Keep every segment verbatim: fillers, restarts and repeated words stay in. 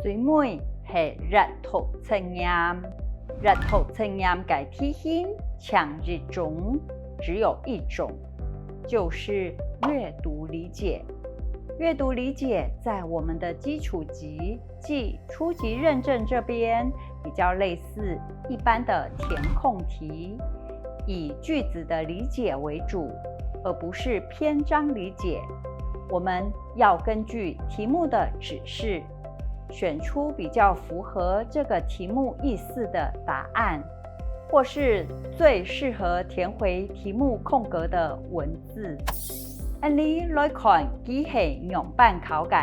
最尾係閱讀測驗。閱讀測驗个題型淨一種，只有一種，就是閱讀理解。閱讀理解在我们的基础级即初级认证这边比较类似一般的填空题，以句子的理解为主，而不是篇章理解。我们要根据题目的指示，选出比较符合这个题目意思的答案，或是最适合填回题目空格的文字。恁呢來看佢係仰般考个。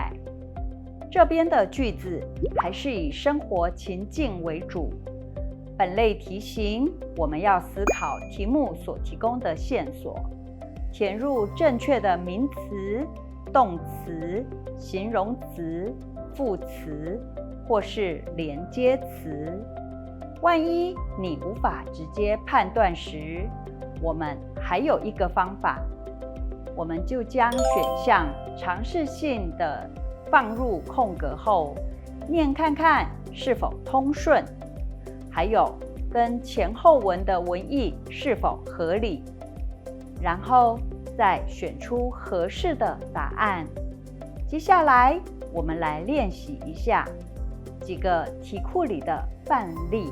这边的句子还是以生活情境为主。本类题型，我们要思考题目所提供的线索，填入正确的名词、动词、形容词、副词或是连接词。万一你无法直接判断时，我们还有一个方法，我们就将选项尝试性的放入空格后，念看看是否通顺，还有跟前后文的文意是否合理，然后再选出合适的答案。接下来，我们来练习一下几个题库里的范例。